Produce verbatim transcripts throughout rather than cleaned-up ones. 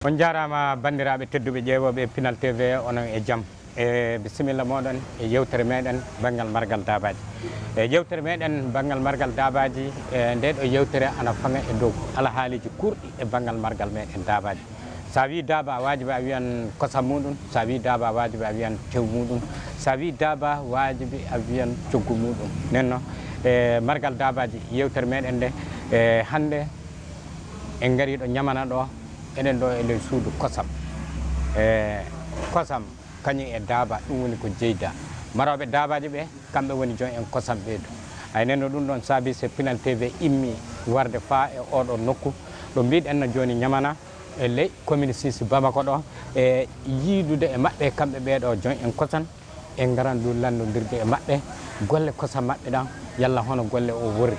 On njaaraama, banndiraaɓe tedduɓe ƴeewooɓe Pinal T V, onon e jam. E bisimilla mooɗon e yewtere meɗen banngal margal daabaaji. E yewtere meɗen banngal margal daabaaji, e nde ɗo yewtere ana faŋa e dow alhaaliiji kuurɗi e banngal margal meɗen daabaaji. So a wii daaba, waajibi a wiyan kosam muuɗum. So a wii daaba, waajibi a wiyan tew muuɗum. So a wii daaba, waajibi a wiyan coggu muuɗum. Nden noon, e margal daabaaji, yewtere meɗen nde, e hannde en ngarii ɗo Ñamana ɗo, eɗen ɗo e nder suudu kosam. E kosam kañum e daaba, ɗum woni ko jeyda. Marooɓe daabaaji ɓe, kamɓe woni joom en kosam ɓeedu. Ay, nden noon, ɗum ɗoon saabi se Pinal T V immi warde faa e oɗo nokku, ɗo mbiɗen no jooni Ñamana, e ley commune six Bamako ɗo, e yiidude e maɓɓe kamɓe ɓee ɗo joom en kosam, e ngaran ndu lanndondirde e maɓɓe golle kosam maɓɓe ɗam, yalla hono golle o worri,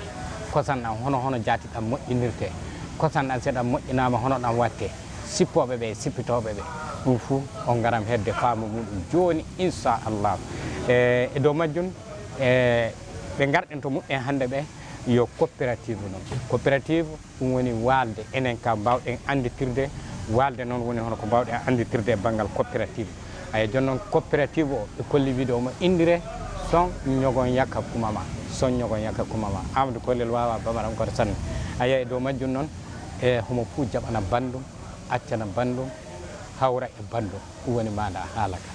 kosam ɗam hono, hono jaati ɗam moƴƴinirte, kosam ɗam so ɗam moƴƴinaama hono ɗam watte, sippooɓe ɓe e sippitooɓe ɓe, ɗum fuu on ngaram heɓde faamu muɗum jooni, inchallah. E, e dow majjum, e, ɓe ngarɗen to muɓɓen hannde ɓe, yo coopérative noon. Coopérative, ɗum woni waalde, enen ka mbaawɗen annditirde. Waalde noon woni hono ko mbaawɗen annditirde e banngal coopérative. Aya, jooni noon, coopérative o, ɓe kolli video mo inndire Son Ñogon Yakka Kumama. Son Ñogon Yakka Kumama. Amadou Kollel waawa bamarankore sanne. Aya, e dow majjum noon, e homo fuu jaɓana banndum, accana banndum, hawra e banndum. Ɗum woni maanaa haala ka.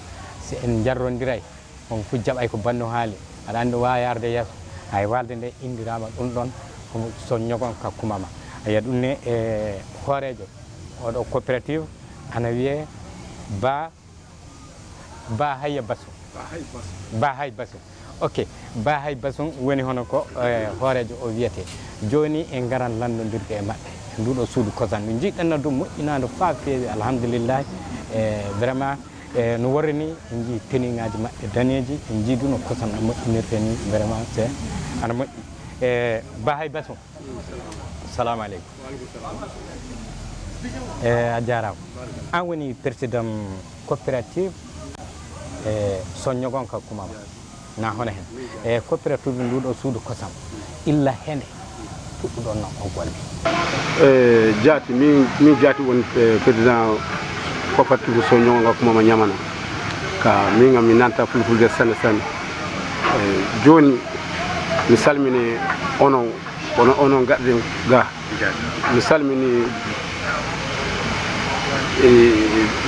Si en njarrondiray, on fof jaɓay ko banndum haali. Aɗa anndi o waawa yaarde yeeso. Hay waalde nde inndiraama ɗum ɗoon, ko Son Ñogon Ka Kumama. Aya, ɗum ne, e hooreejo oɗo coopérative ana wiyee Ba, Ba Hayya Basu. Ba Hay Basu. Ok, Ba Hay Basu woni hono ko, e, hooreejo o wiyetee. Jooni en ngaran lanndondirde e maɓɓe. Nduɗo suudu kosam. Ndu njiɗɗen na ɗum moƴƴinaandu faa feewi, alhamdulillahi. E, vraiment, e, no worri ni, en njii teniŋaaji maɓɓe daneeji, en njii du no kosam ɗam moƴƴinirtee ni, vraiment, c'est ana moƴƴi. E, Ba Hay Basu, salamu aleykum. E, a jaaraama. An woni président coopérative, e, Son Ñogon Ka Kumama. Na hono hen. E coopérative ndu ɗo suudu kosam, illa hende puɗɗuɗon no o golle? E, jaati, min, min jaati woni, e, président coopérative Son Ñogon Ka Kumama Ñamana. Ka min kam mi nanta fulfulde sanne sanne. E, jooni mi salmini onon, onon, onon gaɗɗen ga. Mi salmini, e,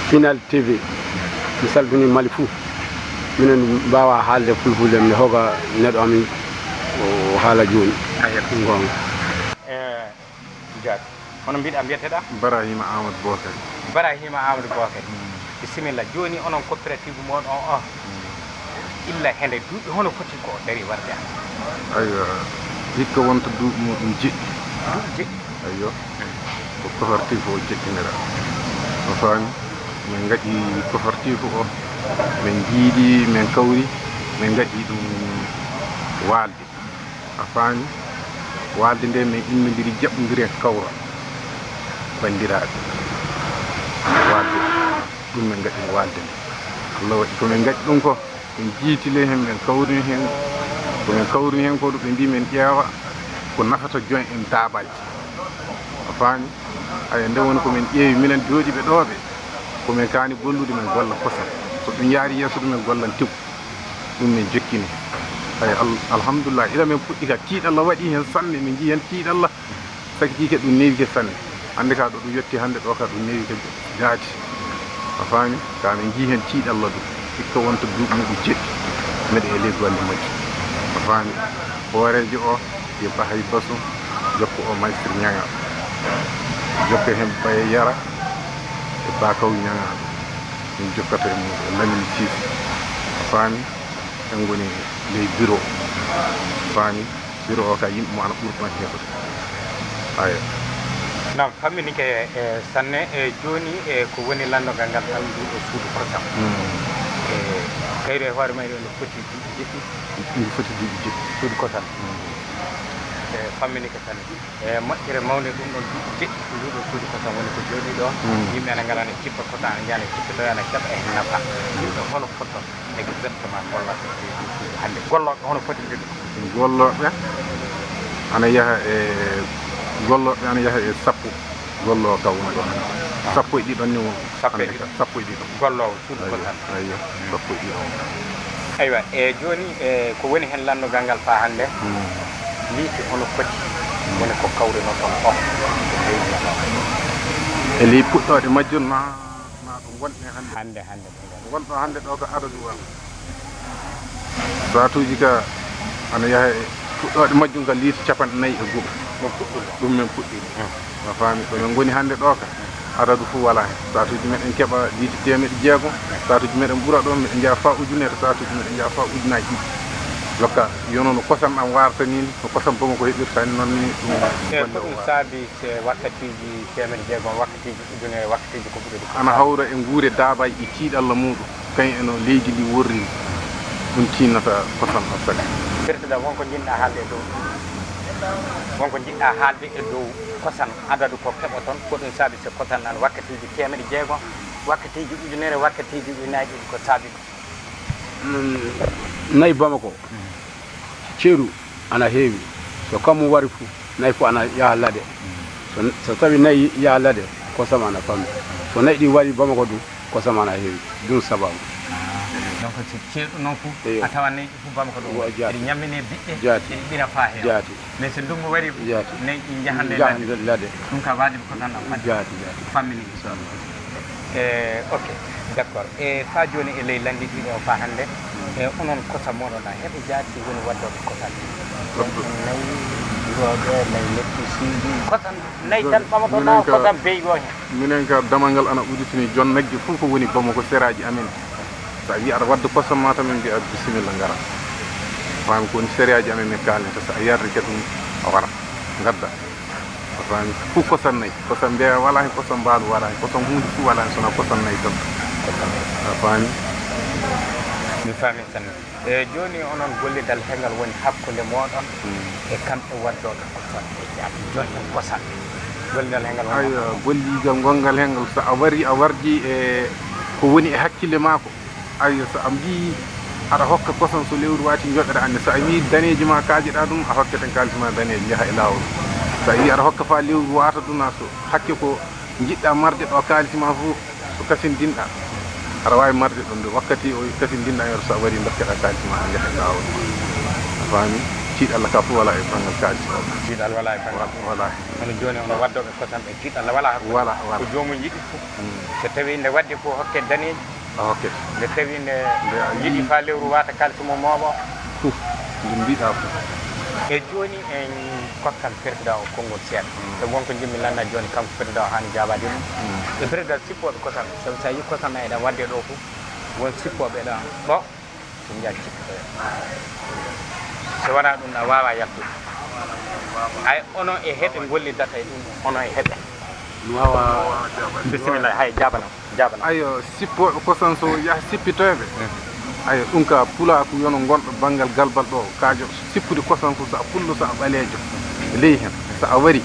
Pinal T V. Mi salmini Mali fuu. Minen mbaawa haalde fulfulde, mi hoga neɗɗo amin o haala jooni. Aya. Goonga. E, jaati. Hono mbiɗa mbiyeteɗaa? Barahima Amadou Bokari. Barahima Amadou Bokari. Mm. Bisimilla. Jooni onon coopérative mooɗon o, mm, illa hende duuɓi hono foti ko o darii warde han? Aywa, hikka wonta duuɓi muɗum jeɗɗi. Duuɓi jeɗɗi? Aywa, ko coopérative o jeɗɗinira. A faami? Min ngaɗi coopérative o, min njiidi, min kawri, min ngaɗi ɗum waalde. A faami? Waalde nde min immindiri jaɓɓondiren kawra banndiraaɓe. Waalde ɗum min ngaɗi waalde nde. Allah waɗi ko min ngaɗi ɗum ko, min jiitile heen, min kawrini heen. Ko min kawrini heen ko ɗum ɓe mbii min ƴeewa ko nafata joom en daabaaji. A faami? Aya, nde woni ko min ƴeewi minen jooɗiiɓe ɗo ɓe, ko min kaani gollude min golla kosam. So ɗum yaari yeeso ɗum min gollan tew. Ɗum min jokkini. Ay, al-, alhamdulillah, ila min puɗɗi ka, tiiɗalla waɗi heen sanne, min njii heen tiiɗalla. Sakitiike ɗum neewi ke sanne. Hannde ka ɗo ɗum yotti hannde ɗo ka ɗum neewi ke jaati. A faami? Ka min njii heen tiiɗalla ɗum. Hikka wonta duuɓi muɗum jeɗɗi. Meɗe e ley golle majji. A faami? Hooreejo o, yo Bahay Basu, jokko o Maysir Ñaŋa. Jokko heen Baye Yara, e Bakaw Ñaŋa. Min jokkata e muɗum, e Lamine Cissé. A faami? En ngoni ley bureau. A faami? Bureau o ka yimɓe mo ana ɓuri ɗon heewde. Aya. Naam, famminike, e, sanne. E, jooni, e, ko woni lanndongal ngal tan ndu ɗo suudu kosam? Mm. E, kayru e hoore mayru no foti duuɓi jeɗɗi? Ndu foti duuɓi jeɗɗi. Suudu kosam. Mm. E, famminike sanne. E moƴƴere mawnde ɗum ɗon duuɓi jeɗɗi ko nduɗo suudu kosam woni ko jooɗi ɗo. Mm. Yimɓe ana ngara ana cippa kosam, ana njaha ana cippitoya, ana keɓa heen nafa. Yimɓe hono fotton exactement gollata e ɗum suudu hannde? Gollooɓe hono foti njoɗi? Gollooɓe ana yaha e, gollooɓe ana yaha e sappo golloowo ka woni ɗo hannde. Sappo e ɗiɗon ni won. Sappo e ɗiɗo. Sappo e ɗiɗo. Golloowo suudu kosam. Ayyo, sappo e ɗiɗo. Aywa, e jooni, e ko woni heen lanndungal ngal faa hannde? Hmm. Liiti hono foti woni ko kawrinoton o, ko leydi o? E ley puɗɗooɗe majjum na, na ko ngonɗen hannde? Hannde, hannde. Wonɗo hannde ɗo ko adadu walla? Saatuuji ka ana yaha e puɗɗooɗe majjum ka liiti capanɗe nayi e go'o. Ɗum puɗɗi ɗum. Ɗum min puɗɗi ɗum. Hmm. A faami? Ɗo min ngoni hannde ɗo ka, adadu fof walaa heen. Saatuuji meɗen keɓa liiti teemeɗɗe jeegom, saatuuji meɗen ɓura ɗoon, meɗen njaha faa ujunere, saatuuji meɗen njaha faa ujunaaji ɗiɗi. Jokka, yono no kosam ɗam warta ni, no kosam Bamako heɓirta ni, noon ni ɗum. E ko ɗum saabi se wakkatiiji teemeɗɗe jeegom, wakkatiiji ujunere, wakkatiiji ko ɓuri ɗum? Ana hawra e nguure daabaaji e tiiɗalla muuɗum, kañ e no leydi ndi worri ni, ɗum tiinnata kosam ɗam saka. Président, won ko njiɗ-ɗaa haalde e dow? Won ko njiɗ-ɗaa haalde e dow kosam, adadu ko keɓoton, ko ɗum saabi se kosam ɗam wakkatiiji teemeɗɗe jeegom, wakkatiiji ujunere, wakkatiiji ujunaaji ɗiɗi, ko saabi ɗum? Mm, nayi Bamako. Ceeɗu ana heewi. So kammu wari fu, nayi fu ana yaha lade. So, so tawi nayi yaha lade, kosam ana fammi. So nayi ɗi wari Bamako du, kosam ana heewi. Ɗum sababu. Ah, donc so ceeɗu noon fu, eyo, a tawa nayi ɗi fu Bamako ɗo. Wa-, jaati. Eɗi ñammine biɗɗe, jaati, eɗi ɓira faa heewa. Jaati. Mais so ndunngu wari fu, jaati, nayi ɗi njahan lade. Njahan lade. Ɗum ka wajibi ko tan ɗam fadde. Jaati, jaati. Fammini. E, ok, d'accord. E, faa jooni e ley lanndi ɗiɗo faa hannde, e, onon kosam mooɗon ɗan, heɓe jaati woni waddooɓe kosam? Waddu. Nayi, durooɓe, nayi lettusiiɗi, kosam nayi tan ɓamaton na, kosam beyi goo heen? Minen ka damal ngal ana uditini jon nagge fof ko woni Bamako seraaji amen. So a wii aɗa wadda kosam ma tan, min mbiya bisimilla, ngara. Faami ko woni seraaji amen, min kaalnata. So a yardi kadi ɗum, a wara, ngadda. A faami? Fof kosam nayi. Kosam mbeewa walaa heen, kosam mbaalu walaa heen, kosam huunde fof walaa heen, so wonaa kosam nayi tan. A faami? Mi faami sanne. E jooni onon gollidal he ngal woni hakkunde mooɗon, hmm, e kamɓe waddooɓe kosam ɓe, jaati jonɗen kosam ɓe. Gollidal he ngal woni. Aywa, golligal ngongal he ngal, so a wari, a wardi e ko woni e hakkille maa ko. Aywa, so a mbii aɗa hokka kosam, so lewru waati njoɓere anne. So a wii daneeji ma kaajeɗaa ɗum, a hokkete kaalis ma daneejo, njaha e laawol. So a wii aɗa hokka faa lewru waata ɗum, na so hakke ko njiɗɗaa marde ɗo kaalis ma fof, so kasindinɗaa, aɗa waawi marde ɗum de. Wakkati o kasindinɗaa, yo so a warii, ndokkeɗaa kaalis ma, a njaha e laawol ma. A faami? Tiiɗalla ka fof walaa e banngal kaalis o. Tiiɗal walaa e banngal. Wa-, walaa. Kono jooni, onon waddooɓe kosam ɓe, tiiɗalla walaa hakkunde. Walaa, walaa. Ko joomum yiɗi fof. Mm. So tawii nde waddi fof, hokke daneeji. A hokke. Nde tawi nde, nde a yiɗi, yiɗi faa lewru waata kaalis mum mooɓo. Fof. Nde mbiɗaa fof. E jooni en kokkan président o konngol seeɗa. Mm. Sabu won ko njiɗmi lanndade jooni, kanko président o haani jaabaade ɗum. Mm. E président sippooɓe kosam, sabu so a yii kosam eɗen waɗde ɗo fof, won sippooɓe ɗon ɗo, ɓe njiya cippitoya. So wonaa ɗum, a waawaa yaltude. Hay onon e heɓe ngollidata e ɗum, onon e heɓe. Mi waawaa. Bisimilla, hay jaabanam. Jaabana. Ayo, sippooɓe kosam so yaha sippitoyɓe. Ayo, ɗum ka pulaaku yono gonɗo banngal galbal ɗo, kaajo sippude kosam ko so a pullo, so a ɓaleejo. Ley heen, so a wari,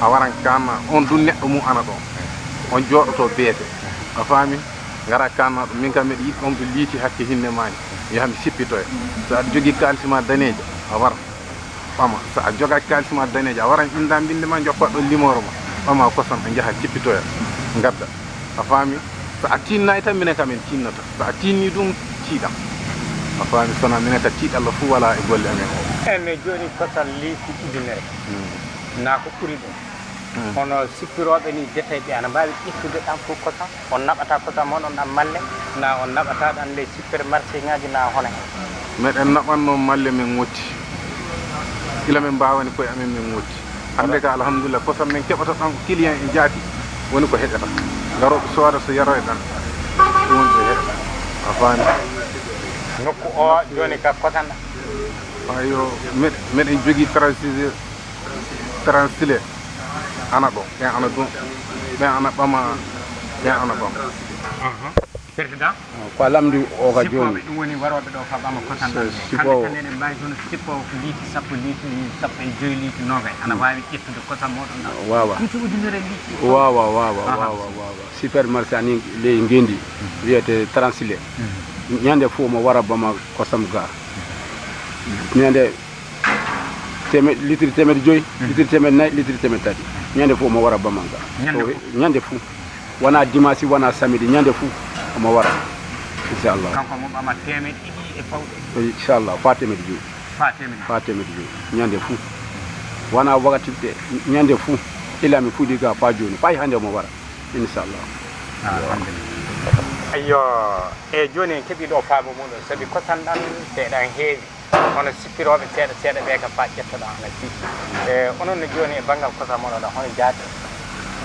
a waran kaanna, on ɗum neɗɗo mum ana ɗo. On jooɗoto beete. A faami? Ngara kaanna ɗum. Min kam mbeɗa yiɗi ɗon ɗo liiti hakke hinne maani. Mi yaha mi sippitoya. So aɗa jogii kaalis ma daneejo, a wara. Ɓama, so a jogaaki kaalis ma daneejo, a waran innda mbinnde ma, njoppa ɗo limooro ma. Ɓama kosam, ɓe njaha cippitoya, ngadda. A faami? So a tiinnaay tan, minen kam en tiinnata. So a tiinnii ɗum, tiiɗam. A faami? So wonaa minen ka tiiɗalla fof walaa e golle amen o. Eey, mais jooni kosam liiti ujunere. Hmm. Naa ko ɓuri ɗum. Hmm. Hono sippirooɓe nii, detay ɓe ana mbaawi ƴettude ɗam fof kosam? On naɓata kosam oɗon ɗam malle, naa on naɓata ɗam ley supermarché ŋaaji, naa hono heen? Meɗen naɓannoo malle, men ŋotti. Gila men mbaawani koye amen, men ŋotti. Hannde ka, alhamdulillah, kosam men keɓata ɗam, client e jaati, woni ko heƴata. Ngarooɓe sooda, so yaroya ɗam. Ɗum woni ko heƴata. A faami? Nokku o, jooni ka kosam ɗam? Ayo, meɗ-, meɗen jogii trente-six, trente-six le. Ana ɗo, ɓen ana ɗo, ɓen ana ɓama, ɓen ana ɓama. Aha. Président? Ko a lamndi o ka jooni. Sippooɓe, ɗum woni warooɓe ɗo ka ɓama kosam ɗam. Kamɓe tan eɗen mbaawi hono sippoowo ko liiti sappo, liiti sappo e joyi, liiti noogay. Ana waawi ƴettude kosam mooɗon ɗam? Waawa. Ɗum ko ujunere liiti. Waawa, waawa, aha, waawa, waawa. Supermarché ani ley Ngenndi, wiyete trente-six le. Mhm. Ñande fof mo wara bama kosam ga. Ñande Teemeɗ-, litiri teemeɗɗe joyi, mhm, litiri teemeɗɗe nayi, litiri teemeɗɗe tati. Ñande fof mo wara Bamanga. Ñande fof? Ñande fof. Wona dimanche, wona samedi, ñande fuu omo wara. Inchallah. Kanko mo ɓama teemeɗe ɗiɗi e pawɗe. Inchallah, faa teemeɗe joyi. Faa teemeɗe. Faa teemeɗe joyi. Ñande fuu. Wona wakati de, ñande fuu. Ila mi fuɗi ga faa jooni. Faa hannde omo wara. Inchallah. Ah, alhamdulillah. Ayyo, e jooni en keɓii ɗo faamu muɗum, sabi kosam ɗam seeɗa heewi. Hono sippirooɓe seeɗa seeɗa ɓe ka faa ƴettoɗaa ana fii. E, onon no jooni e banngal kosam moɗon ɗan, hono jaati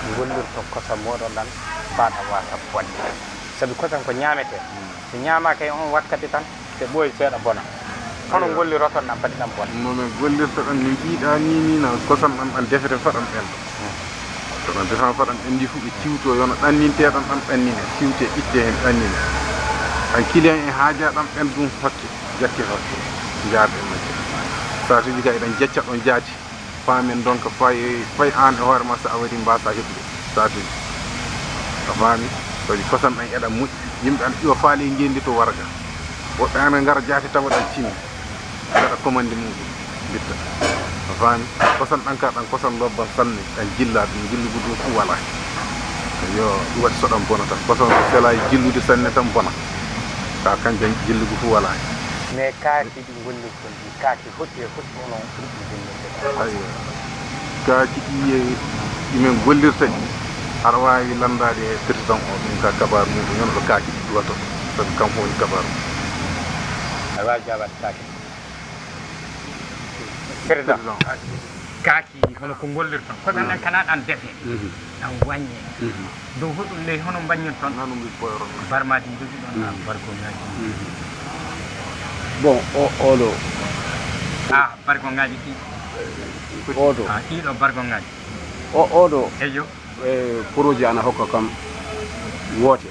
ngollirton kosam moɗon ɗan faa ɗan waasa bonde? Sabi kosam ko ñaametee. So ñaamaaka e on wakkati tan, so ɓooyi seeɗa bona. Hono ngolliroton ɗan fati ɗan bona? No men gollirta ɗan, min ƴiiɗaa nii nii na kosam ɗan, ɗan defete faa ɗan ɓennda. To ɗan defaama faa ɗan ɓenndii fu, ɓe ciwtoo, yo no ɗannintee ɗan, ɗan ɗannine, siwtee, ittee hen, ɗannine. Ɗan kiliyan en haajaa ɗan ɓenndun hokke, jakke hokke, njaarde e majje. Saatuuji ka eɗen jecca ɗon jaati, faa men ndonka, fay, fay aan e hoore maa, so a warii, mbaasaa heɓude saatuuji. A faami? Sabi kosam ɗan eɗan moƴƴi, yimɓe ana ƴiwa faalii ngeenndi to warga. Woɓɓe ana ngara jaati tawa ɗan timmi. Ngaɗa commande muɗum, mbitta. A faami? Kosam ɗan ka, ɗan kosam lobbal sanne, ɗan jillaa, ɗum jillugu ɗum fu walaa. Yo, ɗum waɗi so ɗan bonata. Kosam ko selaa e jillude sanne tan bona. Ka kanjum jillugu fu walaa. Mais kaaki ɗi ngollirton ɗi, kaaki hoɗɗi e hoɗɗi onon ɓurɗi jillirde ɗon? Aywa. Kaaki ɗi e, ɗi men gollirta ɗi, aɗa waawi lanndaade e président o, ɗum ka kabaaru muɗum, yono ɗo kaaki ɗi duwata, sabi kanko woni kabaaru. Aɗa waawi jaabaade kaaki. Président. Président. Kaaki, hono ko ngollirton. Ko ɗan, ɗan kana ɗan defe. Mhm. Ɗan waññe. Mhm. Dow hoɗum ley, hono mbaññirton? Nanum wi koyron. Barmaaji jogiɗon, na bargoŋaaji. Mhm. Bon, o, oɗo. Ah, bargoŋaaji ɗi. Oɗo. Ah, ɗiɗo bargoŋaaji. O, oɗo. Eyo. E, projet ana hokka kam woote.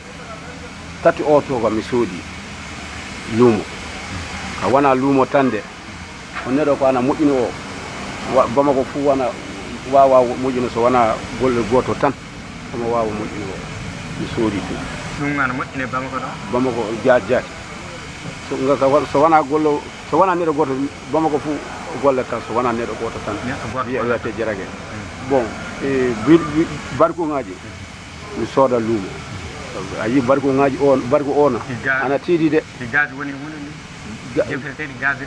Tati oto kam mi soodi luumo. Ka wona luumo tan de. On neɗɗo ko ana moƴƴini o. Wa-, Bamako fuu ana waawa moƴƴino so wona golle gooto tan. Omo waawa moƴƴini o. Mi soodi ɗum. Ɗum ana moƴƴini Bamako ɗo? Bamako ja-, jaati. So nga ka wa-, so wona golle, so wona neɗɗo gooto, Bamako fuu gollata, so wona neɗɗo gooto tan. Neɗɗo gooto wiya, gollata. Wiyete jarage. Mm. Bon, e bi-, bi-, barkuŋaaji, mi sooda luumo. A yii barkuŋaaji on, barku on, e gaz, ana tiiɗi de. E gaz woni huunde nde? Ga-, defeteeɗi gaz ɗi?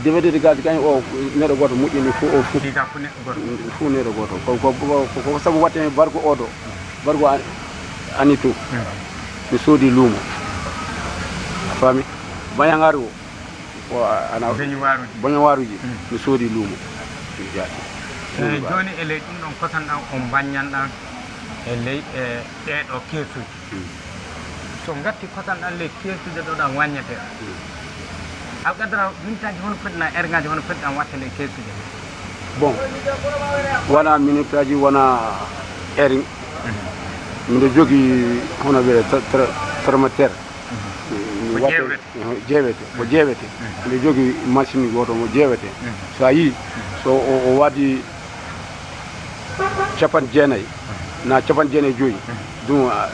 Defeteeɗi gaz kañ o, neɗɗo gooto moƴƴini fuu o fuu. Ɗi ka fuu neɗɗo gooto? Fuu neɗɗo gooto. Ko, ko, ko, ko, ko sabu watte barku o ɗo. Barku an-, ani to. Mm. Mi soodi luumo. A faami? Bañaŋaaru o. O, a-, ana beñuwaaruuji. Beñuwaaruuji. Mm. Mi soodi luumo. Mi jaati. Eh, jooni e ley ɗum ɗon kosan ɗan on mbaññan ɗan e ley, eh, ɗee ɗoo keesuuji. Mm. So ngatti kosan ɗan ley keesuuji ɗo ɗan waññetee. Mm. A qadara mintaaji hono foti na erŋaaji hono foti ɗan watta ley keesuuji? Bon, wona minitaaji, wona eri. Mhm. Miɗo jogii hono wiye tra-, tra-, thermomètre. Mhm. Mi ko watta ƴeewete? Eh, ƴeewete, ko ƴeewete. Mhm. Miɗo jogii machine gooto mo ƴeewete. Mhm. So a yii, mhm, so o, o waɗi capanɗe jeenayi, mhm, na capanɗe jeenayi e joyi, mhm, ɗum, a,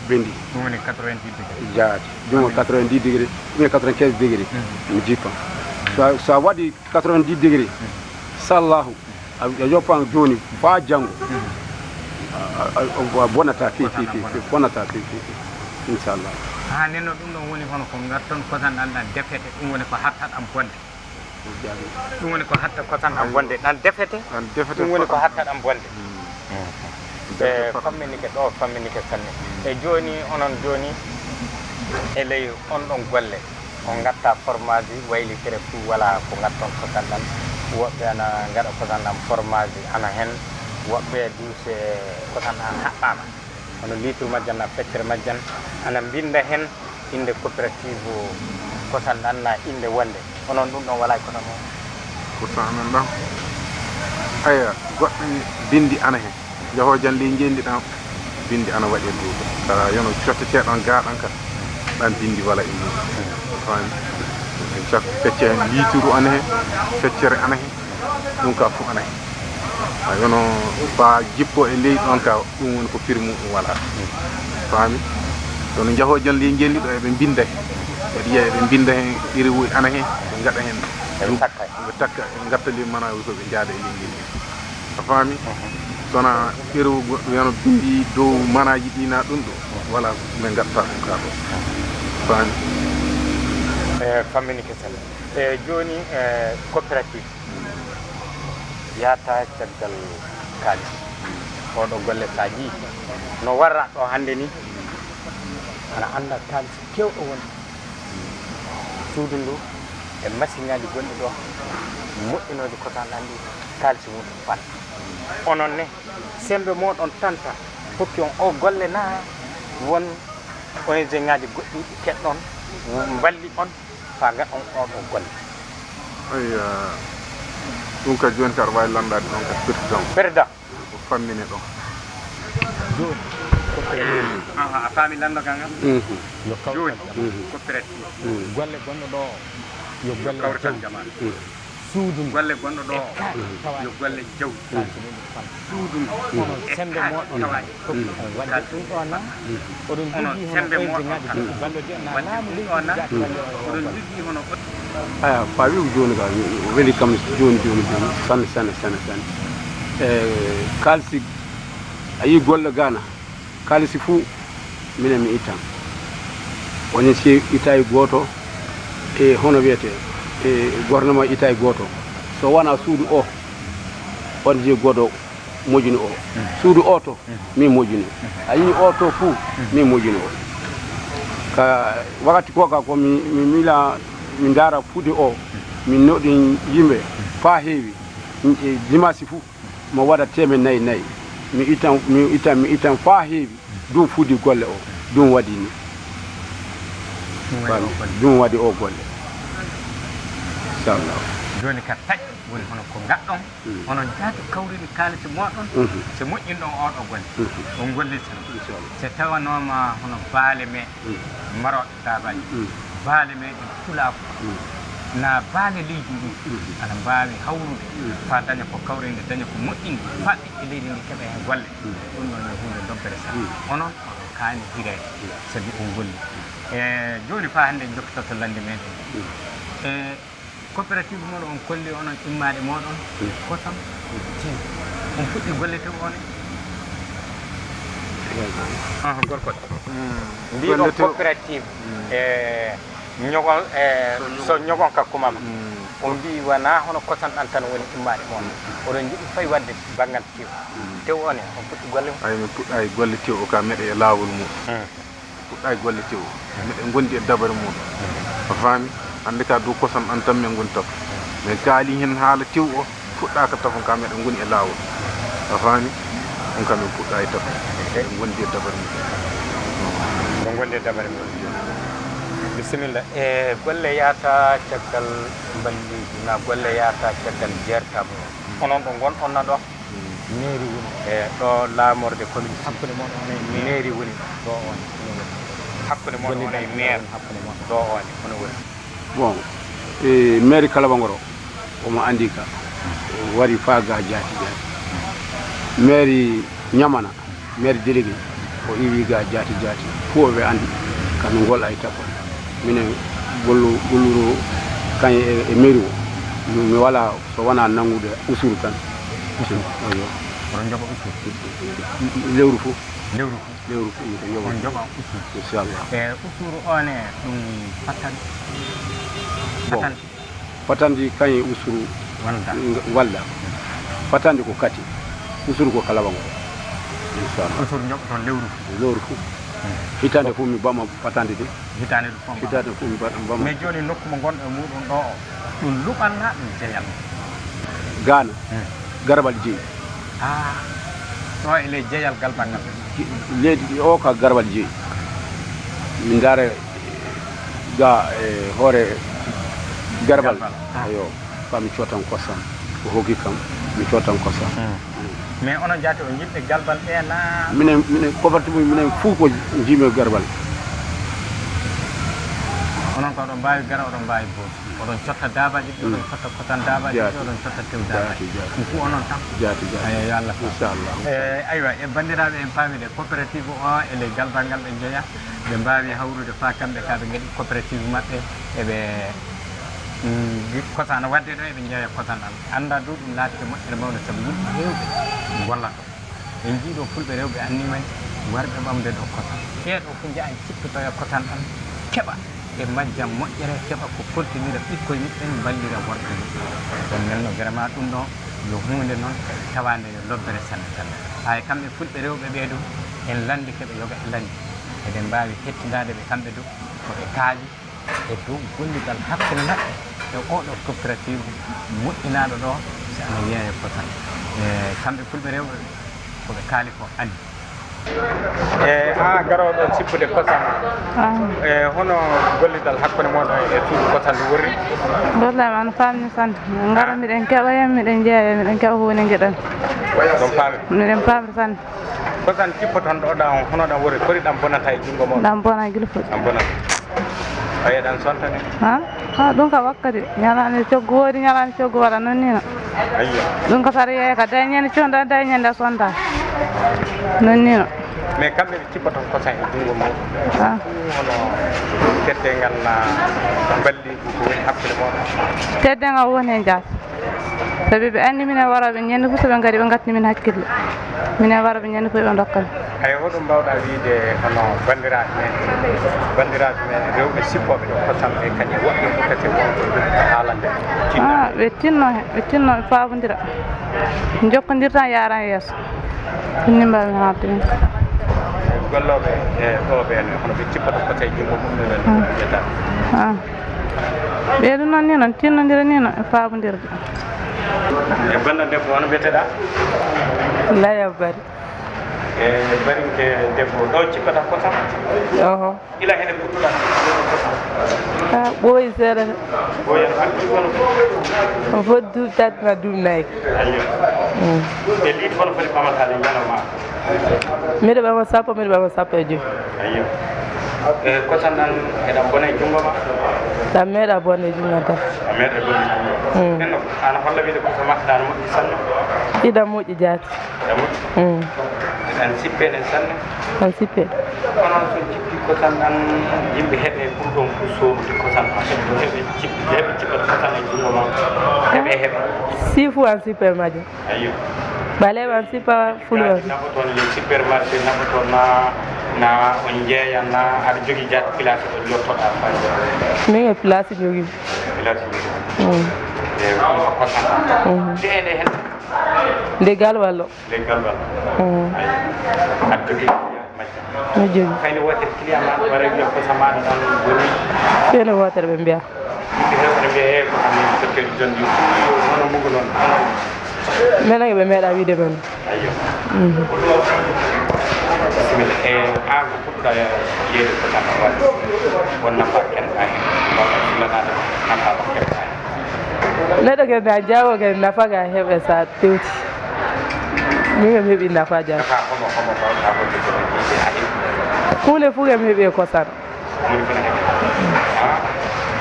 bendi. Ɗum woni quatre-vingt-dix degré. Jaati. Ɗum woni quatre-vingt-dix degré, ɗum woni quatre-vingt-quinze degré. Mhm. Mi jippa. Mhm. So a, so a waɗi quatre-vingt-dix degré, mhm, sallahu, a, a yoppan jooni faa janngo. Mhm. A, a, a, a bonata fi, fi, fi, fi, bonata fi, fi, fi. Inchallah. Haa nden no ɗum ɗon woni hono ko ngatton kosan ɗan ɗan defete, ɗum woni ko hatta ɗan bonde. Ɗum woni ko hatta kosan ɗan bonde, ɗan defete. Ɗan defete. Ɗum woni ko hatta ɗan bonde. Mm. E, famminike ɗo, famminike sanne. E jooni, onon jooni, e ley on ɗon golle, on ngatta formaaji waylitere fuu wala ko ngatton kosan ɗan. Woɓɓe ana ngaɗa kosan ɗan formaaji ana hen, woɓɓe duu se kosan ɗan haɓɓaama. Hono liitur majjan na feccere majjan, ana mbinnda hen innde coopérative kosan ɗan na innde wonnde. Onon ɗum ɗon walaa e kosan on? Kosan amen ɗan? Aya, goɗɗo binndi ana hen. Njahoojan ley ngeenndi ɗan, binndi ana waɗee dow ɗon. Ka yono cottetee ɗon gaa ɗan ka, ɗan binndi walaa e mum. Faami? Cak-, feccere liituru ana hen, feccere ana hen. Ɗum ka fof ana hen. A yono faa jippoo e ley ɗon ka, ɗum woni ko prix muɗum walaa. Faami? Kono njahoojan ley ngeenndi ɗo eɓe mbinnda hen. Mbeɗa yiya eɓe mbinnda hen, iri woy ana hen, ɓe ngaɗa hen. Eɓe takka. Ɓe takka, ɓe ngatta ley mana wi ko ɓe njaada e ley ngeenndi. A faami? Mhm. Wona ɗerewu goɗɗo wiyano bindi dow manaaji ɗi na ɗum ɗo. Wala, min ngatta ɗum ka ɗo. Faami? E fammini kesen. E jooni, e coopérative yahata caggal kaalis. Oɗo golle sa yii no warra ɗo hannde ni, ana annda kaalis kewɗo woni suudu ndu e masiŋaaji gonɗi ɗo moƴƴinooji kotaan ɗan ɗi, kaalis muɗum fat. Onon ne, sembe moɗon tan tan hokki on o golle na won O N G ŋaaji goɗɗi ɗi keɗɗon mballi on faa ngaɗon oo ɗoo golle? Ayya, ɗum ka jooni ka aɗa waawi lanndaade ɗoon ka président. Président. O fammine ɗoon. Jooni, ko président. Aha, a faami lanndo ka ngal? Mhm. Yo kawtal. Jooni, mhm, ko président. Mhm. Golle gonɗo ɗoo o, yo golle kawtal jawdi. Jamaanu. Mhm. Suudu ndu. Golle gonɗo ɗoo o, e kaalis tawa yo golle jawdi. Kaalis muɗum fal. Suudu ndu. Kono e sembe kaalis moɗon tawa fof on waɗde ɗum ɗo na? Oɗon njogii hono sembe O N G moɗon ŋaaji kan. Goɗɗi ballodirɗi na laamu leydi ndi jaati golle o? Oɗon njogii hono. Aya, faa wi'u jooni ka, o weli kam jooni, jooni, jooni. Sanne, sanne, sanne, sanne. E kaalisi, a yii golle Gaana, kaalisi fuu, minen mi itan. Woni si itay gooto, e hono wiyetee, e gouvernement itay gooto. So wonaa suudu o, on jeyi gooto moƴƴini o. Suudu o to, min moƴƴini. A yii o to fuu, min moƴƴini o. Ka wakati ko ka ko mi, mi miila, mi ndaara fuude o, min noɗin yimɓe faa heewi, e dimaasi fuu, mo waɗa teemen nayi nayi. Mi itan, mi itan, mi itan faa heewi. Ɗum fuɗi golle o. Ɗum waɗi ni. Ɗum waɗi o golle. Ɗum waɗi o golle. Inchallah. Jooni ka taƴ woni hono ko ngaɗɗon. Mm. Onon jaati kawrini kaalisi moɗon. Mhm. So moƴƴinɗon oɗo golle. Mhm. On gollitira. Inchallah. So tawanooma hono baale me. Mm. Marooɓe daabaaji. Mm. Baale meɗen pulaaku. Mm. Na baale leydi ndi. Mm. Ana mbaawi hawrude. Mm. Faa daña ko kawrinde, daña ko moƴƴinde. Faa ɓiɓɓe leydi ndi keɓa heen golle. Mm. Ɗum ɗon yo huunde dobbere sara. Mm. Onon, oɗon kaani hireede. Mm. Sabi on golli. E jooni faa hannde en jokkitorto lannde meɗen. Mm. E coopérative moɗon on kolli onon immaaɗe moɗon. Mm. Kosam. Mm. Tew. On puɗɗi golle tew on? Mm. Aha, gorko. Mm. Mbiɗon golle tew. Coopérative. Mm. E ñogon, e so ñogon ka kumama. Mm. On mbii wonaa hono kosam ɗan tan woni immaaɗe moɗon. Mm. Oɗon njiɗi fay waɗde banngal tew. Mm. Tew on e, on puɗɗi golle? Ay, min puɗɗaay golle tew o ka meɗe e laawol mum. Mm. Puɗɗaay golle tew o. Meɗen ngondi e dabare muɗum. A faami? Hannde ka dow kosam ɗan tan min ngoni tafo. Min kaali heen haala tew o, fuɗɗaaka tafon ka meɗen ngoni e laawol. A faami? On kam min puɗɗaay tafon. Eɗen ngondi e dabare muɗum. Eɗen ngondi e dabare muɗum. Bisimilla. E golle yahata caggal mballiiji, na golle yahata caggal jeertaaɓe o? Onon ɗo ngonɗon na ɗo? Mairie woni. E ɗo laamorde commune. Hakkunde mon on e maire. Mairie woni. Ɗo on, on woni. Hakkunde mon on e maire. Hakkunde mon. Ɗo on, on woni. Bon, e mairie Kalabangoro, omo anndi ka. O wari faa ga jaati jaati. Mairie Ñamana, mairie délégué, o iwi ga jaati jaati. Fof ɓe anndi. Ka min ngol ay tappo. Minen gollu, golluro kañ e, e mairie o. Mi, mi wala so wonaa nanngude usuru tan. Usuru. Eyo. Oɗon njoɓa usuru? Lewru fof. Lewru fof? Lewru fof miɗo yoɓa. On njoɓa usuru? Inchallah. E usuru o ne, ɗum pattan? Bon. Pattan? Patandi kañ e usuru walda. Walda. Patandi ko kati. Usuru ko Kalabango. Inchallah. Usuru njoɓoton lewru fof? Lewru fof. Hmm. Hitaande fof mi bama patandi de. Hitaande ɗum fof. Hitaande fof mi baɗa bama. Mais jooni nokku mo ngonɗo e muɗum ɗo o, ɗum luɓal na ɗum jeyal? Gaana, hmm, garbal jeyi. Ah, ɗo e ley jeyal galbal ngal. Leydi o ka garbal jeyi. Min ndaara ga e hoore garbal. Garbal. Ah. Eyo, fa mi cootan kosam. Ko hokki kam, mi cootan kosam. Hmm. Mais onon jaati on yimɓe garbal ɓe na? Minen, minen, coopérative mum, minen fuu ko jiimi garbal. Onon ko oɗon mbaawi gara, oɗon mbaawi boos. Oɗon cotta daabaaji ɗi, oɗon cotta kotan daabaaji ɗi, oɗon cotta tew daabaaji. Jaati, jaati. Ɗum fuu onon tan? Jaati, jaati. Ayo, yo Allah faam. Inchallah. E, aywa, e banndiraaɓe, en paami de coopérative o e ley galbal ngal ɓe njeya, ɓe mbaawi hawrude faa kamɓe ka ɓe ngaɗi coopérative maɓɓe, eɓe, mm, kosan waɗde ɗo, eɓe njeya kosan ɗan. Annda du ɗum laatike moƴƴere mawnde sabu yimɓe heewɓe ngollato. En njii ɗo fulɓe rewɓe annimay warɓe ɓamde ɗo kosan. Ɓee ɗo fof njahan cippotoya kosan ɗan, keɓa e majjam moƴƴere, keɓa ko koltinira ɓikkoy muɓɓen, mballira worɓe muɓɓen. Ɗum nenno vraiment ɗum ɗo yo huunde noon tawaande yo lobbere sanne sanne. Hay kamɓe fulɓe rewɓe ɓee ɗum en lanndike ɓe yoga e lanndi. Eɗen mbaawi hettindaade ɓe kamɓe ɗum ko ɓe kaali e dow gollital hakkunde maɓɓe e oo ɗoo coopérative moƴƴinaaɗo ɗo, so ana wiyee kosan. E kamɓe fulɓe rewɓe ko ɓe kaali ko anni. E haa garooɗo sippude kosan. Ah. E hono gollital hakkunde mooɗon e suudu kosan ndu worri? Golle am ana faamni sanne. Min ngara miɗen keɓa heen, miɗen jeeya, miɗen keɓa ko woni njeɗan. Ɗum faami. Miɗen paamri sanne. Kosan cippoton ɗo ɗan, hono ɗan worri, foti ɗan bonata e junngo mon? Ɗan bona gila foti. Ɗan bonata. A yiya ɗan sonta ne? Ha? Ha, ɗum ka wakkati. Ñalaande coggu woodi, ñalaande coggu wala noon nii no. Ayyo. Ɗum ko sara yeeya ka day ñande conda, day ñande a sonta. Noon nii no. Mais kamɓe ɓe cippoton kosan e junngo mon. Ha. Hono teddeengal na balli ko woni hakkunde mon? Teddeengal woni heen jaati. Sabi ɓe anndi minen warooɓe ñande fof, so ɓe ngari ɓe ngatni min hakkille. Minen warooɓe ñande fof ɓe ndokka min. Hay hoɗum mbaawɗaa wiyde hono banndiraaɓe men, banndiraaɓe men rewɓe sippooɓe ɗo kosan ɓe kañum woɓɓe fof kadi wonɓe ɗum ko haalande tinno? Ah, ɓe tinno he, ɓe tinno ɓe paabondira. Njokkondir tan yaaran yeeso. Ɗum ni mbaawmi haalde min. Gollooɓe e ɗo ɓe ne, hono ɓe cippoto kosan e junngo mum ɓe ɓe mbiyata. Ah. Ɓee ɗum noon nii noon, tinnondira nii noon, e paabondirde. E bannda debbo, hono mbiyeteɗaa? Laya Bari. E barinke debbo, ɗo cippata kosan? Oho. Ila hene puɗɗuɗaa? Ah, ɓooyi seeɗa de. Ɓooyi, aɗa foti kono? On foti duuɓi tati ma duuɓi nayi. Ayyo. Mm. E liit hono foti ɓamataade ñalawma? Miɗo ɓama sappo, miɗo ɓama sappo e joy. Ayyo. E, kosan ɗan, eɗan bona e junngo ma? Ɗan meeɗa bonde junngo tan. A meeɗa bonde junngo. Mm. Nenno, ana holla wiyde kosan maɗa ɗan moƴƴi sanne? Iɗan moƴƴi jaati. Eɗan moƴƴi? Mm. Eɗan sippe ɗen sanne? Ɗan sippe. Kono so jippi kosan ɗan, yimɓe heɓe ɓurɗon fof soodude kosan ɗan. Heɓe, heɓe jippi, heɓe jippata kosan e junngo ma. Heɓe, heɓe. Sifu an sippe majje. Ayyo. Ɓaleeɓe an sippa, fulɓe an. Nafoton le supermarché, nafoton na, na on jeeya na, aɗa jogii jaati place ɗo jottoɗaa fayda? Min e place jogii. Place jogii. Mm. E, ɗum ko kosan. Mm. Nde, nde hen. Nde galwal ɗo. Nde galwal. Mm. Ayyo. Aɗa jogii majje? Mi jogii. Kayne wootere client ma ɗo wara wiya kosan maɗa ɗan boni? Feere wootere ɓe mbiya. Yimɓe heewɓe ne mbiya, "Ee, ko an docteur John Diouf, hono mugu noon, hono?" Minen ɓe meeɗa wiide men. Ayyo. Mhm. Bisimilla. E, aan ko puɗɗa yeeyde ko tan waɗi? Won nafa keɓɗa heen? Walla filanaade nafa ko keɓɗa heen? Neɗɗo kadi, a jaago kadi, nafa ka heɓe sa tewti. Min kam heɓi nafa jam. Nafa homo, homo mbawɗa ko jogoɗo jiiɗi haa heɓi? Huunde fof kam heɓi e kosan. Woni ko nagge. Ah,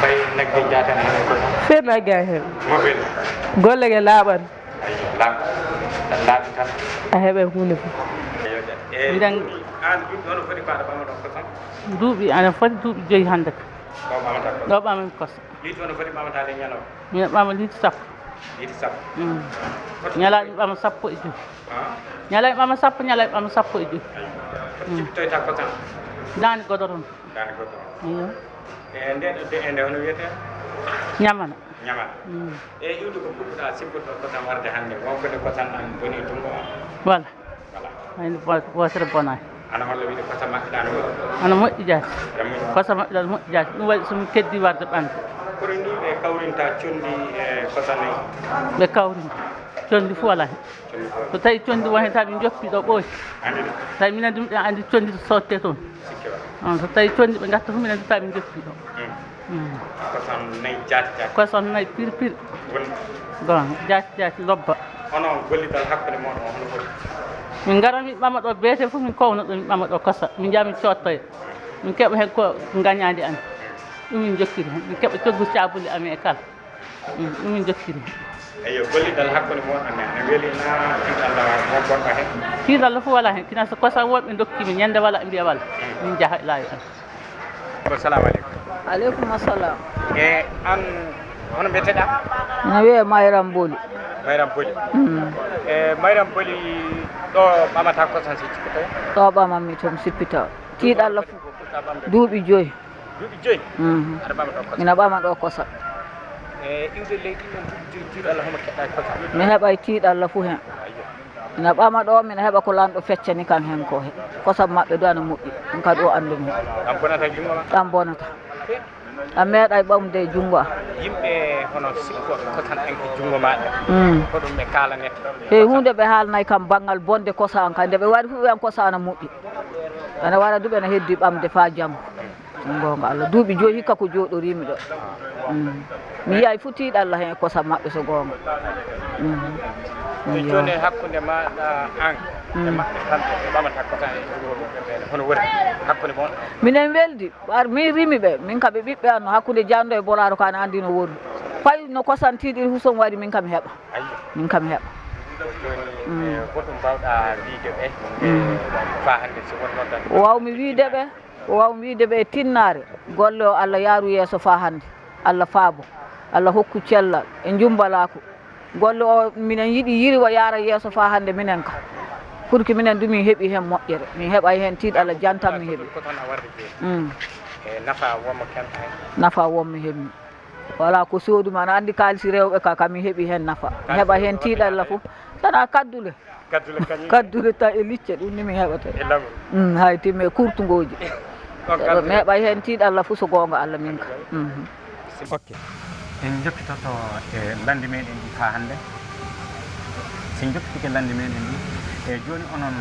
tawi nagge jaatani heen ko? Fe nagge a heɓi. Mo fel? Golle ke laaɓan. Ayyo, laaɓ-, laaɓi tan. A heɓe huunde fof. Ayyo, ja-, e, mbiɗen duuɓi, aan duuɓi hono foti ko aɗa ɓama ɗo kosan? Duuɓi, aɗa foti duuɓi joyi hannde ka. Ɗo ɓamata kosan? Ɗo ɓamami kosan. Liiti hono foti ɓamataade e ñalawma? Miɗa ɓama liiti sappo. Liiti sappo. Mm. Hoto ñalawma ɓama sappo e joyi. Ah? Ñalawma ɓama sappo, ñalawma ɓama sappo e joyi. Ayyo. Mm. Ciftoyta kosan? Daande godoron. Daande godoron. Iyo. E nde ɗo de, e nde hono wiyetee? Ñamana. Ñamana. Mm. E iwde ko puɗɗuɗaa sippude ɗo kosan warde hannde, wonko nde kosan an boni junngo ma? Voilà. Voilà. Hay no bo-, wootere bonaani. Ana holla wiyde kosan maɓɓe ɗan no moƴƴi? Ana moƴƴi jaati. Ɗan moƴƴi. Kosan maɓɓe ɗan moƴƴi jaati. Ɗum waɗi so min keddi warde ɓamde. Kono ni ɓe kawrinta conndi e kosan ne? Ɓe kawrinta. Conndi fof alaa heen. Conndi fof. So tawi conndi won heen, tawi min njoppi ɗo ɓooyi. Anndi ɗum. Tawi minen ɗum ɗen anndi conndi to sottee toon. Sikke wa. On, so tawi conndi ɓe ngatta fof, minen ɗum tawi min njoppi ɗo. Mm. Mm. Kosan nayi jaati jaati. Kosan nayi pir pir. Woni? Bon, jaati jaati lobba. Hono gollital hakkunde mon on hono foti? Min ngara min ɓama ɗo beete fof, min kowna ɗo, min ɓama ɗo kosan. Min njaha min coottoya. Min keɓa heen ko ngañaandi amen. Ɗum min njokkiri heen. Min keɓa coggu caabuli amen e kala. Mm, ɗum min njokkiri heen. Eyyo, gollital hakkunde mon amen. Ana weli na tiiɗalla mo gonɗo heen? Tiiɗalla fof walaa heen. Kina so kosan wonɓe ndokki min ñande walaa, ɓe mbiya walaa. Mm. Min njaha e laawi amen. Assalamu aleykum. Aleykum assalam. E aan, hono mbiyeteɗaa? Ina wiyee Mayram Boli. Mayram Boli. Mm. E Mayram Boli, Ɗo ɓamata kosam si cippito? Ɗo ɓamammi to mi sippito. Tiiɗalla fu. Duuɓi joyi. Duuɓi joyi? Mhm. Aɗa ɓama ɗo kosam? Mina ɓama ɗo kosam. E iwde leydi men duuɓi joyi, tiiɗalla homo keɗɗa kosam? Mi heɓay tiiɗalla fu hen. Mina ɓama ɗo, mina heɓa ko lanɗo feccani kan hen ko he. Kosam maɓɓe du ana moƴƴi. Ɗum kadi o anndumi. Ɗam bonata junngo ma? Ɗam bonata. A meeɗay ɓamde e junngo am. Yimɓe hono sikkooɓe kosan en ko junngo maaɗa. Mm. Ko ɗum ɓe kaalanete? Hey, huunde ɓe haalnay kam banngal bonde kosan kan. Nde ɓe wari fof, ɓe an kosan ana moƴƴi. Ana wara du ɓe na heddi ɓamde faa janngo. Goonga Allah. Duuɓi joyi hikka ko jooɗoriimi ɗo. Mm. Mi yiyay fof tiiɗalla heen e kosan maɓɓe so goonga. Mm. Eyyo. Jooni hakkunde maaɗa an e maɓɓe kamɓe ɓe ɓamata kosan e junngo muɓɓe ɓe, hono woni hakkunde mon? Minen weldi. Ɓar min rimi ɓe, min ka ɓe ɓiɓɓe an no hakkunde jando e bolaaro ka ana anndi no worri. Fay no kosan tiiɗiri fu so mi wari min ka mi heɓa. Ayyo. Min ka mi heɓa. Jooni, mm, eh, ko ɗum mbawɗa wiide ɓe, mm, eh, faa hannde si won noon tan? Ko waawmi wiide ɓe, ko waawmi wiide ɓe e tinnaare, golle o Allah yaaru yeeso faa hannde. Allah faabo, Allah hokku cellal e njumbalaaku. Golle o minen yiɗi yiriwa yaara yeeso faa hannde minen ka. Pour que minen du min heɓi heen moƴƴere, min heɓay heen tiiɗalla jantam min heɓi. Mm. E nafa wonmo keɓɗa heen? Nafa wonmi heɓmi. Wala ko soodumi, ana anndi kaalisi rewɓe ka, ka min heɓi heen nafa. Mi heɓa heen tiiɗalla fof. Tana kaddule. Kaddule kañum. Kaddule tan e licce, ɗum ni mi heɓata. E lamu. Mm, hay timme kurtugooji. Ɗon kaddule. Mi heɓa heen tiiɗalla fof so goonga Allah min ka. Mhm. Ok. En njokkitoto e landi meɗen ɗi faa hannde. Si en njokkitike landi meɗen ɗi, e jooni onon,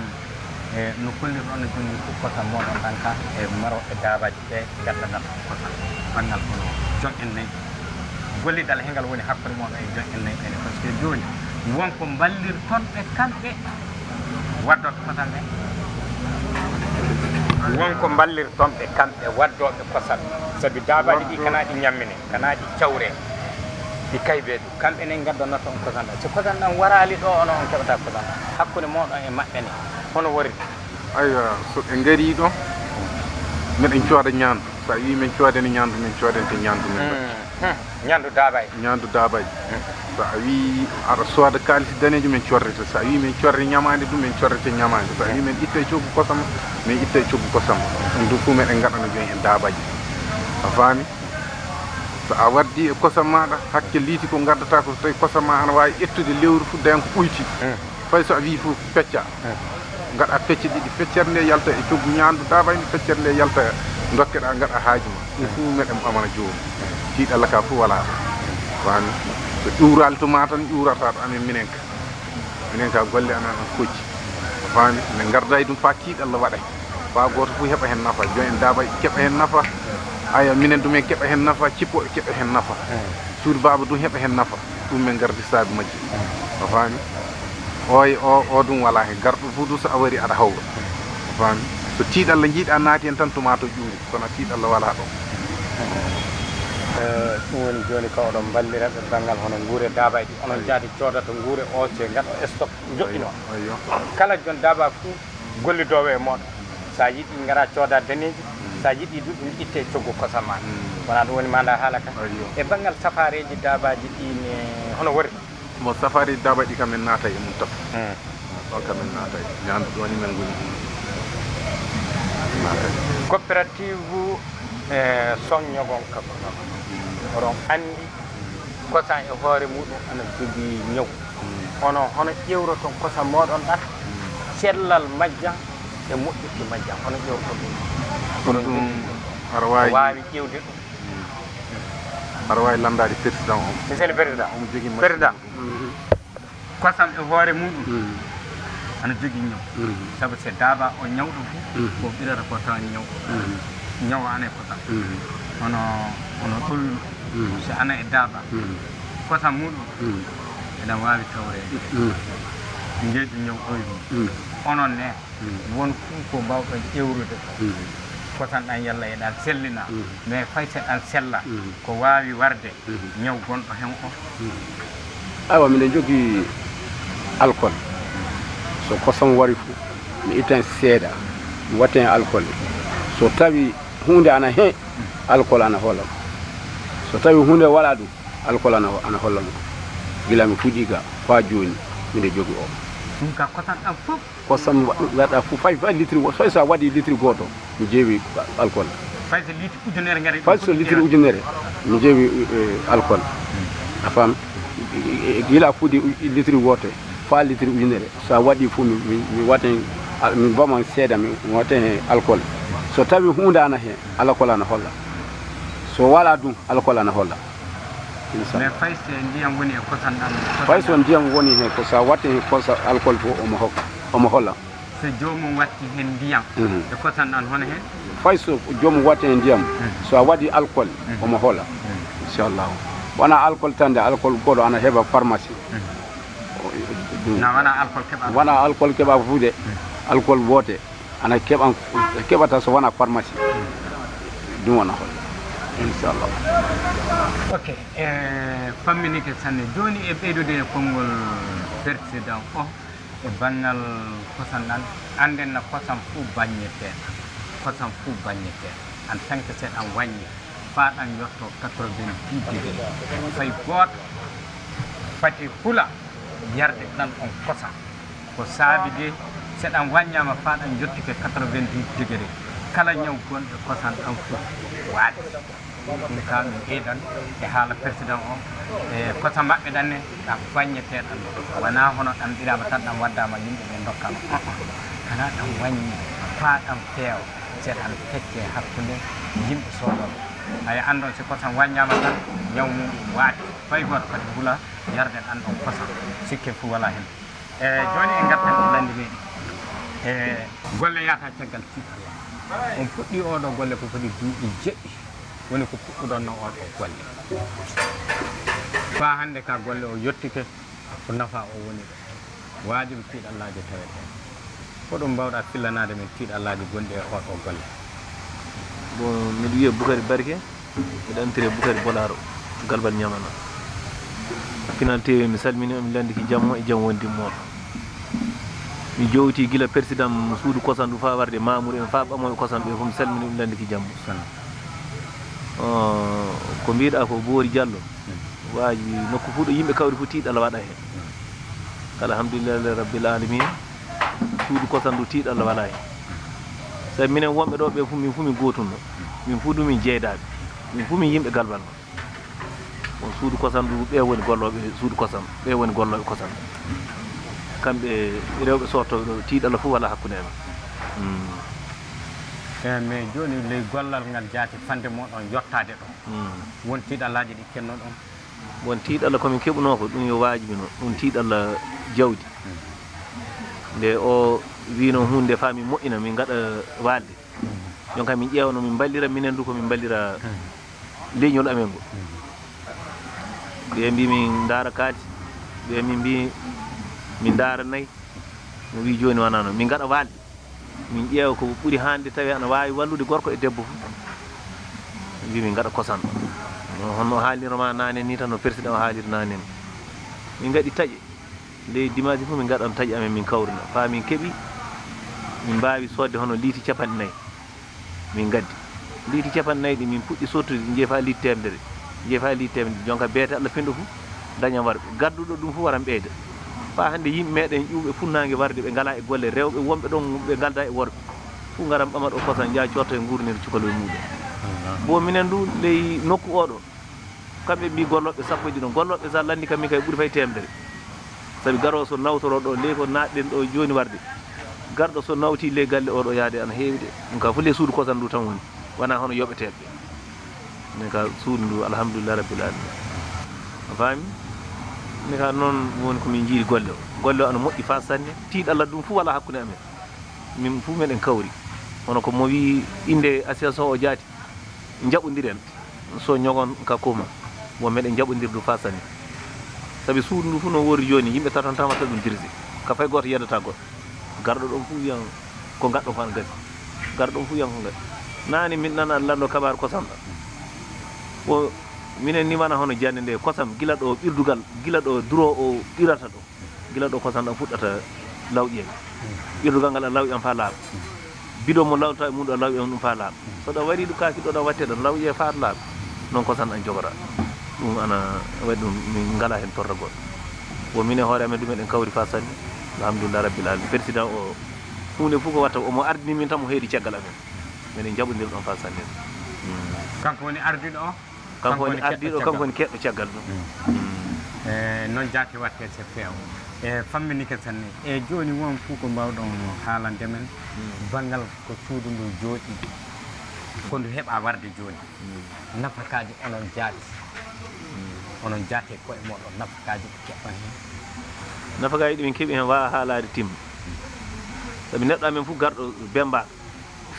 e no kollirɗon no jooni fof kosan moɗon ɗan ka e maro e daabaaji ɓe gaddanata kosan banngal hono joƴƴen nayi. Gollidal he ngal woni hakkunde mon e joƴƴen nayi ɓe, parce que jooni won ko mballirton ɓe kamɓe waddooɓe kosan ɓe. Won ko mballirton ɓe kamɓe waddooɓe kosan, sabi daabaaji ɗi kana ɗi ñammine, kana ɗi cawre, ɗi kaybe ɗum. Kamɓe ne ngaddannoto on kosan ɗan. Si kosan ɗan waraali ɗo, onon on keɓata kosan ɗan. Hakkunde moɗon e maɓɓe ne, hono worri? Aywa, so ɓe ngarii ɗo, meɗen cooda ñaandu. So a wii men coodani ñaandu, men coodante ñaandu men. Hmm, hmm. Ñaandu daabay. Ñaandu daabay. Hmm. So a wii aɗa sooda kaalisi daneejo, men correte. So a wii men corre ñamaande du, men correte ñamaande. So a wii men itta e coggu kosam, men itta e coggu kosam. Ɗum du fof meɗen ngaɗana jooni en daabay. A faami? So a waddii e kosam maaɗa, hakke liiti ko ngaddataa ko, so tawii kosam maa ana waawi ƴettude lewru fof, daña ko ɓoyti. Hmm. Fay so a wii fof pecca. Hmm. Ngaɗa pecce ɗiɗi, feccere nde yalta e coggu ñaandu daabay, feccere nde yalta dokkeɗa, ngaɗa haaju ma. Ɗum fof meɗen ɓamana joomum. Tiiɗalla ka fof walaa ɗo. Faami? So ƴuuraali to maa tan, ƴuurata ɗo amen minen ka. Minen ka golle amen ana fojji. A faami? Min ngarday ɗum faa tiiɗalla waɗay. Faa gooto fof heɓa heen nafa. Joom en daabay keɓa heen nafa. Aya, minen du min keɓa heen nafa, cippooɓe keɓa heen nafa. Suudu baaba du heɓa heen nafa. Ɗum min ngardi saabi majji. A faami? Oy, o, o ɗum walaa heen. Garɗo fof du so a wari aɗa hawra. A faami? So tiiɗalla njiiɗa naati heen tan, tuma to ƴuuri. Kono tiiɗalla walaa ɗo. Eh, ɗum woni jooni ka oɗon mballira ɓe banngal hono nguure daabayɗi. Onon jaadi coodata nguure o, ce ngaɗo stock, joɗɗino. Ayyo. Kala jon daaba fof gollidoowo e mooɗon. So a yiɗi ngara cooda daneeji, so a yiɗi du ɗum itte e coggu kosam ma. Mm. Wona ɗum woni maanaa haala ka? Ayyo. E banngal safaareeji daabaaji ɗi ne, hono worri? Mo safaareeji daabaaji ɗi kam en naatay e mum taf. Mm. Ɗon kam en naatay. Ñaandu ɗo ni men ngoni. Naatay. Coopérative, eh, soññogon ka kosam. Oɗon anndi kosam e hoore muɗum ana jogii ñaw. Onon, hono ƴeewroton kosam mooɗon ɗan, cellal majjam e moƴƴude majjam, hono ƴeewroton ɗum? Kono ɗum aɗa waawi, waawi ƴeewde ɗum. Aɗa waawi lanndaade président on. Monsieur le Président. Omo jogii machine. Président. Kosam e hoore muɗum ana jogii ñaw. Sabu so daaba o ñawɗo fof, ko ɓirata ko tan ñaw. Ñaw ana e kosam. Hono, hono ɗoyru. So ana e daaba, kosam muɗum ene waawi tawreede. Ngeeƴu ñaw ɗoyru. Onon ne, won fof ko mbawɗon ƴeewrude ko. Kosam ɗan yalla e ɗan sellina. Mais fay so ɗan sella, ko waawi warde ñaw gonɗo hen o. Awa, miɗen jogii alkol. So kosam wari fof, mi ittan seeɗa, mi watta hen alkol. So tawi huunde ana hen, alkol ana holla. So tawi huunde walaa ɗum, alkol ana, ana holla mo. Gila mi fuɗɗii ga faa jooni, miɗo jogii o. Ɗum ka kosan ɗam fof. Kosan wa-, waɗa fof, fay, fay litri wo-, fay so a waɗi litri gooto, mi jeewi alcool. Fay so litri ujunere ngari. Fay so litri ujunere, mi jeewi, eh, alcool. A faam? Gila fuɗi u-, litri woote, faa litri ujunere. So a waɗi fof, mi, mi, mi waɗen al-, mi mbaman seeɗa, mi, mi waɗen heen alcool. So tawi huunde ana heen, alcool ana holla. So walaa ɗum, alcool ana holla. Inchallah. Mais fay so ndiyam woni e kosan ɗam, fay so ndiyam woni heen, ko so a waɗi heen kosan alcool fof, omo hokka, omo holla. So joomum watti heen ndiyam, mhm, e kosan ɗam hono heen? Fay so joomum watti heen ndiyam, mhm, so a waɗi alcool, mhm, omo holla. Mhm. Inchallah. Wonaa alcool tan de, alcool gooto ana heɓa pharmacie. Mhm. O, ɗum. Na wonaa alcool keɓa? Wonaa alcool keɓa fof de. Mhm. Alcool woote. Ana keɓan, keɓata so wonaa pharmacie. Ɗum wona holla. Inchallah. Ok, e famminike sanne. Jooni e ɓeydude e konngol président o e banngal kosan ɗan, annden na kosan fof baññeteeɗo. Kosan fof baññeteeɗo. En tant que seɗan waññi, faa ɗan yotto quatre-vingt-dix degré. Fay gooto fati hula yarde ɗan on kosan. Ko saabi de, seɗan waññaama faa ɗan yottike quatre-vingt-dix degré. Kala ñaw gonɗo e kosan ɗan fof waati. Ɗum ka ɗum ɓeydan e haala président o, e kosan maɓɓe ɗan ne, ɗan baññeteeɗan. Wonaa hono ɗan ɓiraama tan, ɗan waddaama yimɓe ɓe ndokkaama. Kanaa ɗan waññi faa ɗan feewa, seɗan fecce hakkunde yimɓe soodooɓe. Haya anndon si kosan waññaama tan, ñaw mum waati. Fay gooto fati hula yarde ɗan ɗon kosan. Sikke fof walaa heen. E jooni en ngartan e landi meɗen. E golle yahata caggal tiiɗalla. On puɗɗii ooɗoo golle ko foti duuɓi jeɗɗi. Woni ko puɗɗuɗon no ooɗoo golle. Faa hannde ka golle o yottike, ko nafa o woni ɗo. Waajibi tiiɗallaaji tawetee. Ko ɗum mbaawɗaa fillanaade men tiiɗallaaji gonɗi e ooɗoo golle? Bon, miɗo wiyee Bukari Barke. Miɗo annditee Bukari Bolaaro, Galbal Ñamana. Finalité, mi salminii on, mi lanndike jam on e jam wondimmooɗo. Mi jowtii gila président suudu kosan ndu faa warde Mamour en, faa ɓamooɓe kosan ɓe fof, mi salminii, mi lanndike jam on. Ko mbiiɗaa ko Boori Jallo, waaji nokku fof ɗo yimɓe kawri fof tiiɗalla waɗa heen. Alhamdulillahi rabbil alamina. Suudu kosan ndu tiiɗalla walaa heen. Sabi minen wonɓe ɗo ɓe fof, min fof min gootunno. Min fof du min jeydaaɓe. Min fof min yimɓe Galbal noon. On suudu kosan ndu, ɓe woni gollooɓe suudu kosan, ɓe woni gollooɓe kosan. Kamɓe rewɓe sottooɓe ɗo, tiiɗalla fof walaa hakkunde amen. Mm. Eey, mais jooni ley gollal ngal jaati fannde mooɗon yottaade ɗo. Mm. Won tiiɗallaaji ɗi kennoɗon? Bon, tiiɗalla ko min keɓunoo ko, ɗum yo waajibi noon. Ɗum tiiɗalla jawdi. Nde o wiino huunde faa min moƴƴina, min ngaɗa waalde. Jooni ka min ƴeewa no min mballira minen du, ko min mballira leñol amen ngol. Ɓe mbii min ndaara kaalis, ɓe min mbii min ndaara nayi. Mo wii jooni wonaa noon. Min ngaɗa waalde. Min ƴeewa ko ɓuri haande tawi ana waawi wallude gorko e debbo fof. Mbii min ngaɗa kosan. No, honno o haalnirma naane ni tan, no président o haaliri naane ni. Min ngaɗi taƴe. Ley dimanche fof min ngaɗan taƴe amen, min kawrina. Faa min keɓi, min mbaawi soodde hono liiti capanɗe nayi. Min ngaddi. Liiti capanɗe nayi ɗi min puɗɗi sottude, ɗi njehi faa liiti teemedere. Njehi faa liiti teemedere. Jonka beete Allah pinɗo fof, dañan warɓe. Gadduɗo ɗum fof waran ɓeyda. Faa hannde yimɓe meɗen ƴuwɓe funnaange warde, ɓe ngalaa e golle. Rewɓe wonɓe ɗon, ɓe ngaldaa e worɓe. Fof ngaran ɓama ɗo kosan, njaha cotta e nguurnere cukalel muɗum. Bo minen du, ley nokku oɗo, kamɓe mbii gollooɓe sappo e ɗiɗo. Gollooɓe so a lanndii kam, min kay ɓuri fay teemedere. Sabi garoowo so nawtoroo ɗo, ley ko naatɗen ɗo jooni warde. Garɗo so nawtii ley galle oɗo yaade ana heewi de. Ɗum ka fof ley suudu kosan ndu tan woni. Wonaa hono yoɓeteeɓe. Min ka suudu ndu, alhamdulillahi rabbil alamin. A faami? Min ka noon woni ko min njiiri golle o. Golle o ana moƴƴi faa sanne. Tiiɗalla ɗum fof walaa hakkunde amen. Min fof meɗen kawri. Hono ko mo wii innde association o jaati. Njaɓondiren, so ñogon ka kuma, wo meɗen njaɓondirdu faa sanne. Sabi suudu ndu fof no woori jooni, yimɓe taton tan watta ɗum dirigé. Ka fay gooto yeddata gooto. Garɗo ɗon fof wiyan ko ngaɗɗon ko ana gasi. Garɗo ɗon fof wiyan ko gasi. Naane min nana lanndo kabaar kosan ɗan. Ko minen ni wona hono jannde nde kosam gila ɗo ɓirdugal, gila ɗo duro o ɓirata ɗo. Gila ɗo kosan ɗan fuɗɗata lawƴeede. Ɓirdugal ngal a lawƴan faa laaɓa. Bidon mo lawta e mum ɗo a lawƴan ɗum faa laaɓa. So ɗa waɗi ɗum kaaki ɗo ɗa watte ɗo lawƴe faa laaɓa. Noon kosan ɗan jogora. Ɗum ana waɗi ɗum min ngalaa heen torra goɗɗo. Wo minen hoore amen ɗum eɗen kawri faa sanne. Alhamdulillah rabbil alamin. Président o, huunde fof ko watta, omo ardini min tan, mo heedi caggal amen. Minen njaɓondir ɗon faa sanne. Kanko woni ardiiɗo o? Kanko woni ardiiɗo, kanko woni keɓɗo caggal ɗum. E noon jaati watte C P O. E famminike sanne. E jooni won fof ko mbaawɗon haalande men banngal ko suudu ndu jooɗi, ko ndu heɓa warde jooni. Nafakaaji onon jaati, onon jaati e koye mooɗon, nafakaaji ɗi keɓɗon heen? Nafakaaji ɗi min keɓi heen waawaa haalaade timma. Sabi neɗɗo amen fof garɗo bembaaka,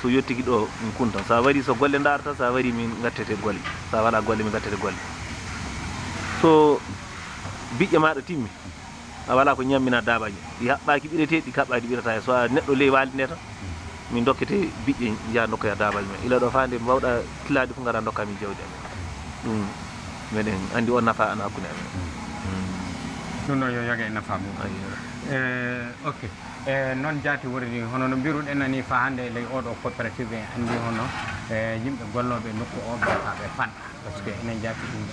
so yottiki ɗo min kuntan. So a warii so golle ndaarata, so a warii min ngattete golle. So a walaa golle min ngattete golle. So biƴƴe maaɗa timmi, a walaa ko ñammina daabaaji. Ɗi haɓɓaaki ɓireteeɗi, ɗi kaɓɓaaki ɓirata. So a neɗɗo ley waalde nde tan, min dokkete biƴƴe njaha ndokkoya daabaaji men. Ila ɗo faa nde mbawɗa tilaade fof ngara ndokka min jawdi amen. Ɗum meɗen anndi o nafa ana hakkunde amen. Ɗum noon yo yoga e nafa mum. E, ok. E noon jaati wori hono no mbiruɗen nani fa hannde e ley oɗo coopérative en anndi hono e yimɓe gollooɓe nokku o ɓe fa ɓe fanɗa. Parce que enen jaati ɗum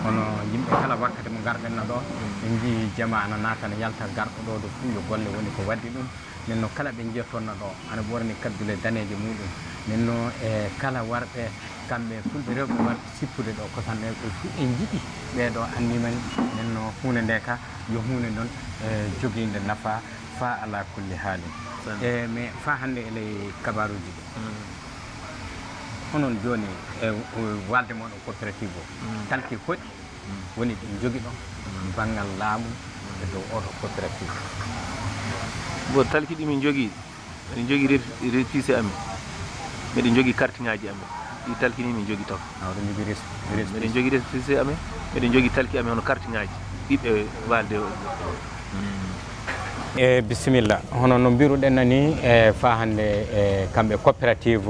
hono yimɓe kala wakkati mo ngarɗen na ɗo en njii jama ana naata ana yalta garɗo ɗo ɗo fuu yo golle woni ko waddi ɗum. Nden noon kala ɓe njettonna ɗo ana ɓorni kaddule daneeje muɗum. Nden noon e kala warɓe kamɓe fulɓe rewɓe warɓe sippude ɗo kosan ɗen ɓe fuu en njiɗi ɓeeɗo annimen. Nden noon huunde nde ka yo huunde noon e jogiinde nafa fa ala kulli haalin. E mais fa hannde e ley kabaruuji ɗi onon jooni e walde moɗon coopérative o talki hoɗi woni ɗi njogiɗon banngal laamu e dow oɗo coopérative? Bon, talki ɗi min njogii, miɗen njogii récépissé amen, miɗen njogii kartiŋaaji amen. Ɗi talki ni min njogii taw. Awa ɗum njogii récépissé amen, miɗen njogii récépissé amen, miɗen njogii talki amen hono kartiŋaaji ɓiɓɓe walde o. E bisimilla, hono no mbiruɗen na ni e fa hannde e kamɓe coopérative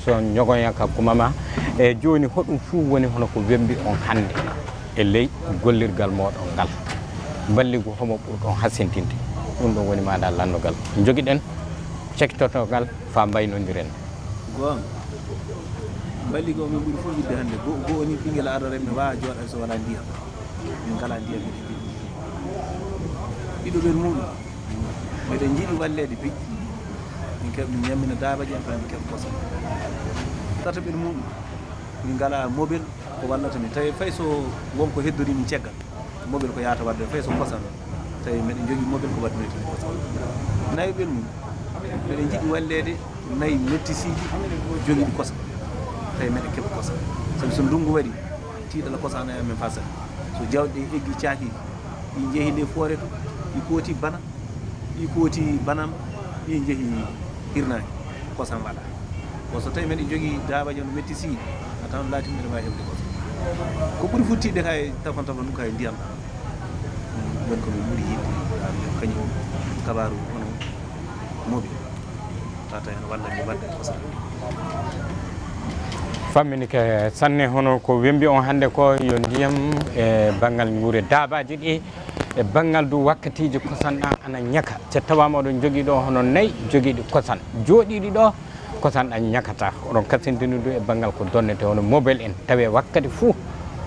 so ñogoña ka kumama e jooni hoɗum fuu woni hono ko wembi on hannde e ley gollirgal mooɗon ngal? Balligu homo ɓurɗon hasintinde? Ɗum ɗon woni maɗa lanndungal njogiɗen cekitotogal fa mbaynondiren. Goonga. Balligu o min ɓuri fof yiɗde hannde. Go- goo ni ɓinngel aado rem mi waawa jooɗa so wala ndiyam. Min ngalaa ndiyam, miɗen njiɗi ɗiɗo ɓeen muɗum. Miɗen njiɗi walleede biƴƴi, min keɓa min ñammina daabaaji en, faa min keɓa kosam. Tato ɓeen muɗum, min ngalaa mobel ko wallata min. Tawi fay so won ko heddori min ceggal, mobel ko yahata wadde fay so kosam. Tawi miɗen njogii mobel ko waddanoyta min kosam. Nayo ɓeen mum, miɗen njiɗi walleede nayi mettisiiji jogiiɗi kosam. Tawi miɗen keɓa kosam. Sabi so ndunngu warii, tiiɗalla kosam ana e amen faa saɗi. So jawɗe eggi caaki, ɗi njehi ley foore to, ɗi kooti bana, ɗi kooti banam, ɗi njehi hirnaange, kosam waɗa. Bon, so tawi miɗen njogii daabaaji no metti si, a tawan laati miɗen waawi heɓde kosam. Ko ɓuri futtiide ka e tafon tafon ɗum ka e ndiyam ɗam. Ɗum woni ko min ɓuri yiɗde, kañum kabaaru hono moɓi. Tata en walla mi wadda kosam. Famminike sanne, hono ko wembi on hannde ko yo ndiyam e banngal nguure daabaaji ɗi, e banngal du wakkatiiji kosan ɗan ana ñaka. So tawaama oɗon njogii ɗo hono nayi jogiiɗi kosan, jooɗiiɗi ɗo, kosan ɗan ñakata. Oɗon kasindini du e banngal ko donnete hono mobel en, tawi wakkati fuu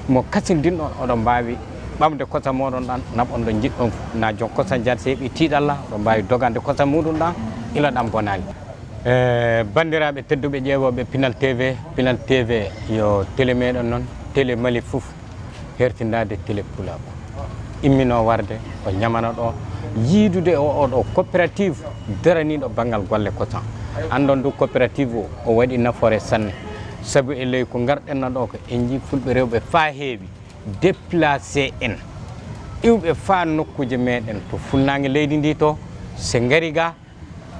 mo kasindinɗon oɗon mbaawi ɓamde kosam mooɗon ɗan, naɓon ɗo njiɗɗon fuu. Na jon kosan jan so heɓii tiiɗalla, oɗon mbaawi dogande kosam muɗum ɗan, ila ɗan bonaali. E banndiraaɓe tedduɓe ƴeewooɓe Pinal T V, Pinal T V yo télé meɗen noon, télé Mali fof, hertindaade télé Pulaaku. Imminoo warde o ñamana ɗo, yiidude o oɗo coopérative daraniiɗo banngal golle kosan. Anndon du coopérative o, o waɗi nafoore sanne. Sabu e ley ko ngarɗen na ɗo ko en njii fulɓe rewɓe faa heewi déplacé en, iwɓe faa nokkuuje meɗen to funnaange leydi ndi to, se ngari ga,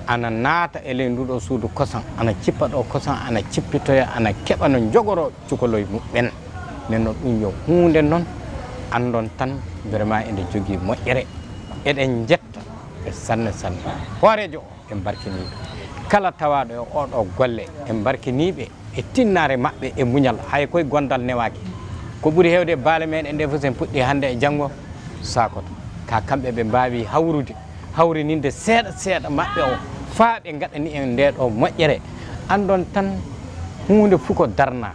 ana naata e ley nduɗo suudu kosan, ana cippa ɗo kosan, ana cippitoya, ana keɓa no njogoroo cukaloy muɓɓen. Nden no ɗum yo huunde noon, anndon tan vraiment ende jogii moƴƴere. Eɗen njetta ɓe sanne sanne. Hooreejo o, en mbarkiniiɓe. Kala tawaaɗo e oɗo golle, en mbarkiniiɓe e tinnaare maɓɓe e muñal. Hay koye gondal newaaki. Ko ɓuri heewde e baale meɗen ɗe fof, so en puɗɗii hannde e janngo, saakoto. Ka kamɓe ɓe mbaawi hawrude, hawrininde seeɗa seeɗa maɓɓe o, faa ɓe ngaɗani en nde ɗo moƴƴere. Anndon tan, huunde fof ko darna,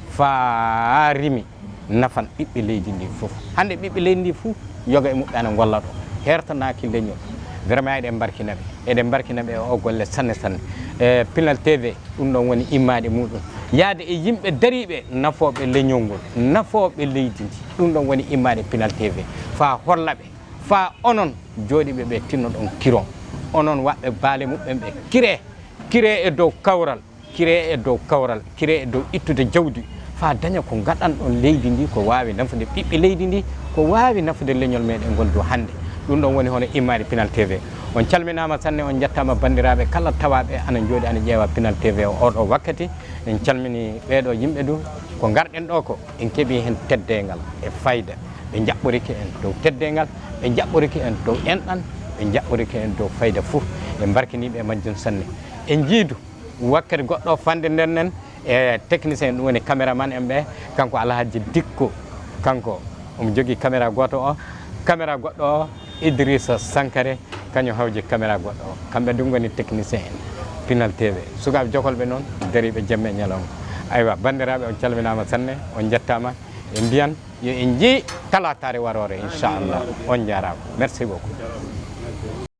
faa rimi, nafan ɓiɓɓe leydi ndi fof. Hannde ɓiɓɓe leydi ndi fof, yoga e muɓɓe ana ngolla ɗo, hertanaaki leñol. Vraiment eɗen mbarkina ɓe, eɗen mbarkina ɓe o golle sanne sanne. E Pinal T V, ɗum ɗon woni immaade muɗum. Yaade e yimɓe dariiɓe, nafooɓe leñol ngol, nafooɓe leydi ndi. Ɗum ɗon woni immaade Pinal T V. Faa holla ɓe, faa onon jooɗiiɓe ɓe tinnoɗon kiron. Onon waɗɓe baale muɓɓen ɓe kire, kire e dow kawral, kire e dow kawral, kire e dow ittude jawdi, faa daña ko ngaɗanɗon leydi ndi, ko waawi nafude ɓiɓɓe leydi ndi, ko waawi nafude leñol meɗen ngol du hannde. Ɗum ɗon woni hono immaade Pinal T V. On calminaama sanne, on njettaama banndiraaɓe kala tawaaɓe ana njooɗi ana ƴeewa Pinal T V o oɗo wakkati. En calmini ɓeeɗo yimɓe du, ko ngarɗen ɗo ko, en keɓi heen teddeengal e fayda. Ɓe njaɓɓorike en dow teddeengal, ɓe njaɓɓorike en dow enɗan, ɓe njaɓɓorike en dow fayda fuu. En mbarkinii ɓe e majjum sanne. En njii du wakkati goɗɗo fande nden nen e technicien, ɗum woni caméraman en ɓe, kanko Alhaji Dikko, kanko omo jogii caméra gooto o, caméra goɗɗo o Idrissa Sankare, kañum hawji caméra goɗɗo o. Kamɓe du ngoni technicien en Pinal T V. Sukaaɓe jokolɓe noon, dariiɓe jemma e ñalawma. Aywa, banndiraaɓe, on calminaama sanne, on njettaama. En mbiyan yo en njii talaataare waroore, inchallah. On njaaraama. Merci beaucoup.